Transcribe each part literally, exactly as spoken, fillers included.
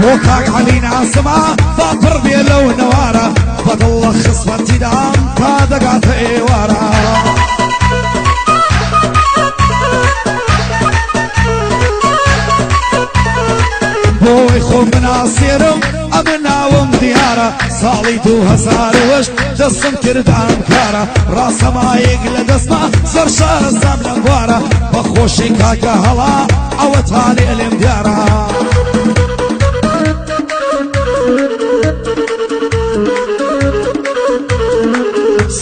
بۆ کاک عەلی ناسما، با پڕ بێ لەو نەوارە، بە دڵ لە خزمەتی دام تا دەگاتە ئێوارە. بۆی خۆم بناسێرم، ئەمە ناوم دیارە، ساڵی دوو هەزار و هەشت دەستم کردام کارە، ڕاسەمایەک لە دەستما، زۆر شارەزام لەم بوارە، بە خۆشی کاکە هەڵا، ئەوە تا لێ لێم دیارە.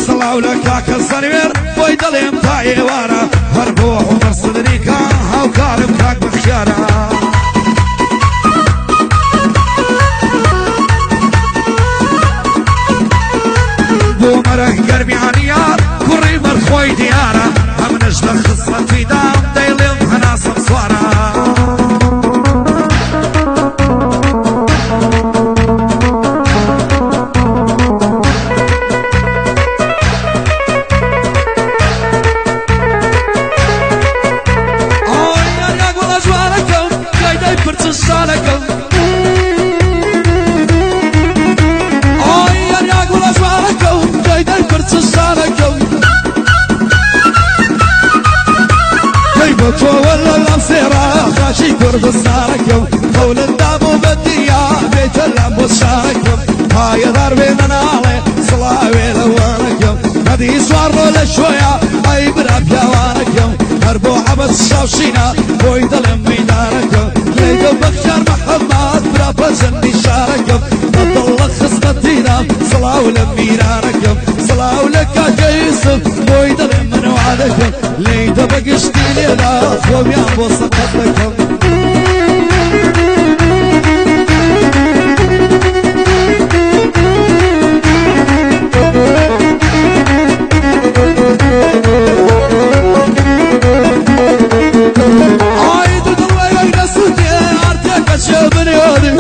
سڵاو لە کاکە سەروێر، بۆی دەڵێم تا ئێوارە، هەر بۆ عومەر سدریکە، هاوکارم کاک بەختیارە. بۆ مەرەک گەرمیانیە، کوڕی مەرخۆی دیارە، ئەمنش لە خزمەتی دام، دەیڵێم هەناسم سوارە. ئای، یاریا گوڵە جوانەکەم، گایدای پرچ شانەکەم. ئای، یاریا گوڵە جوانەکەم، گایدای پرچ شانەکەم. کەی بۆ تۆ وەلا لام سێرا، خاچی کوردستانەکەم. قەولت دابوو بە دنیا، بێتە لام بۆ شانەکەم. پایەدار بێ نەناڵێ، سڵاوێ لە وانەکەم. نەدی سوار ڕۆ لە شۆیا، ئەی برا پیاوانەکەم. هەر بۆ عەبەس شاوشینا، بۆی دەڵێم مەیدانەکەم. لەیدە بەختیار محەممەد، برا پەزەندی شارەکەم. بە دڵ لە خزمەتیدام، سڵاو لە میرانەکەم. سڵاو لە کاکە یوسف، بۆی دەڵێم من وادەکەم. لەیدە بەگشتی لێدا، خۆمیان بۆ سەقەت دەکەم. ئای، دڵ وەی وەی نەسووتێ، ئارتێکە چێ بنیادی.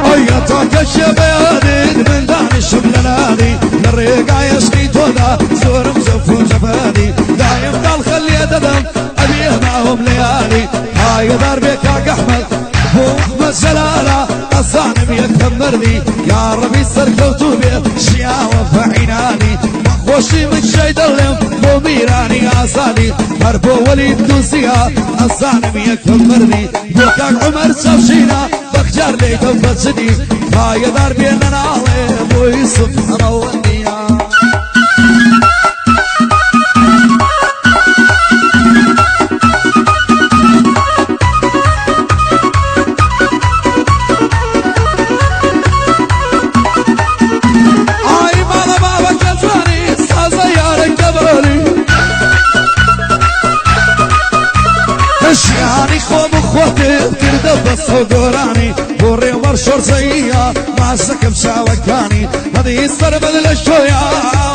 ئای، یە تاکە چێ بەیادی، من دانیشم لە نادی. لە ڕێگای عەشقی تۆدا، زۆرم زەف و جەفادی. دایم داڵ خەلیە دەدەم، ئەبێ ماوم لە یادی. پایەدار بێ کاک ئەحمەد، بۆ ئەحمەد جەلالە، ئەزانم یەکەم مەردی. یا ڕەبی سەرکەوتوو بێ، ژیاوە بە عینانی. بە خۆشی من شەی دەڵێم، بۆ میرانی ئازادی. هەر بۆ وەلید دوزیە، ئەزانم یەکەم مەردی. بۆ کاک عومەر چەوشینا، بەختیار لەیدە بەجدی. پایەدار بێ نەناڵێ، بۆ یوسف ئەمەوە نییە. ئای ماڵە بابەکە جوانی، سازە یارەکە بەڵی. ژیانی خۆم و خۆتێ کردە بەسە و گۆرانی، بۆ ڕێوەڕ شۆرزەییە، مازەکەم چاوەکانی. هەدی سەربەد لە شۆیا،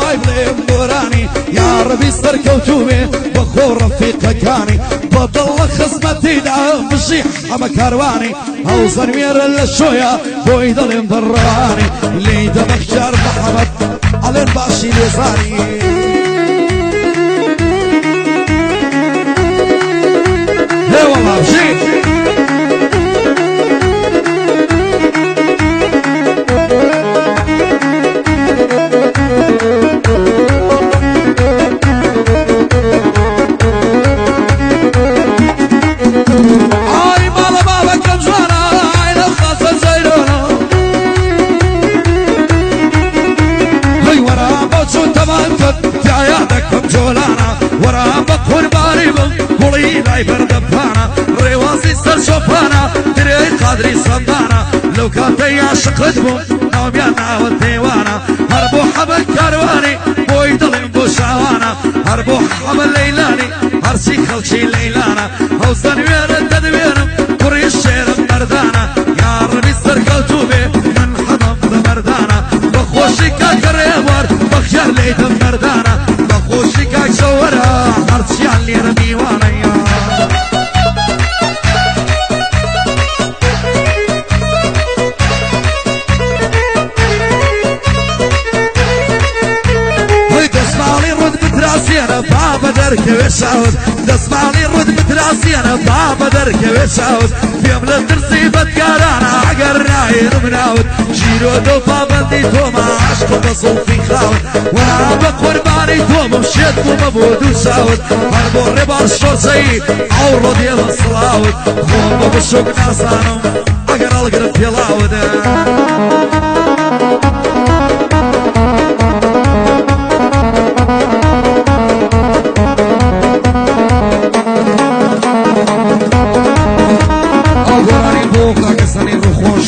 ئای بڵێم گۆرانی. یا ڕەبی سەرکەوتوو بێ، بە خۆ ڕەفیقەکانی. بە دڵ لە خزمەتیدا، بژی حەمە کاروانی. هەوزەن وێرە لە شۆیا، بۆی دەڵێم بڕوانی. لەیدە بەختیار محەمەد، ئەڵێن باشی لێزانی. هێوەڵا بژی. ئای ماڵە بابەکەم جوانە، ئای لەو خاسە زەیرۆنە. هەی وەرا بۆ چوو تەمام کەت، پیایا دەکەم جۆلانە. وەرا بە قوربانی بم، گوڵی لای بەردەپانە. ڕێوازی سەر شۆپانە، درێی قادری سەندانە. لەو کاتەی عاشقت بووم، ناومیان ناوە دەیوانە. هەر بۆ حەمە کاروانی، بۆی دڵیم بۆ شاوانە. هەر بۆ حەمە لەیلانی، هەرچی خەڵکی لەیلانە. هەوزەن وێرە دەدوێنم، کوڕی شێرم مەردانە. یا ڕەبی سەرکەوتوو بێ، من حەمەم بە مەردانە. بە خۆشی کاکە ڕێوار، بەختیار لەیدە مەردانە. بە خۆشی کاک شەوەرە، هەرچیان لێرە میوانە یا. هەی دەسماڵی ڕوت بتراسێنە، با بە دەرکەوێ شاوت. دەسماڵی ڕوت بترا ئەسیەنە بابە دەرکەوێ چاوت، پێم لە ترسی بەدکارانە ئەگەر نایێنم ناوت. ژیرۆ دڵ پابەندی تۆمە، عەشق بە زوڵفی خاوت، وەرا بە قوربانی تۆمم شێت بوومە بۆ دوو چاوت. هەر بۆ ڕێبار شۆرزەیی ئەو ڕۆ دێمە سڵاوت، خۆم بە بچوک نازانم ئەگەر هەڵگرم پێڵاوت. ئەو گۆرانی بۆ کاکە سەنی ڕووخۆش،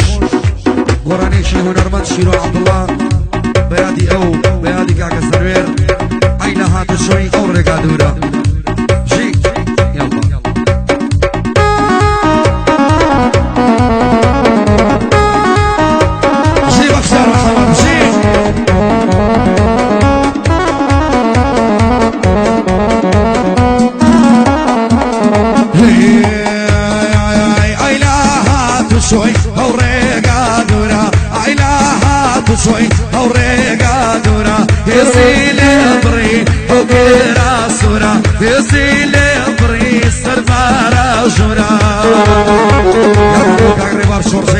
گۆرانیەکی هونەرمەند شیرۆ عەبدوڵڵا، بە یادی ئەو، بە یادی کاکە سەروێر. ئەی لە هاتوچۆی ئەو ڕێگا دوورە. ژی. یاڵڵا. ژی بەخشار محەمەد، ژی. ئەی لە هاتوچۆی ئەو ڕێگا دوورە، ئەی لە هاتوچۆی ئەو ڕێگا دوورە، هێزی لێ بڕی ئەو گێرا سوورە، هێزی لێ بڕی سەرمارە ژوورە. کاک ڕێبار شۆڕزەی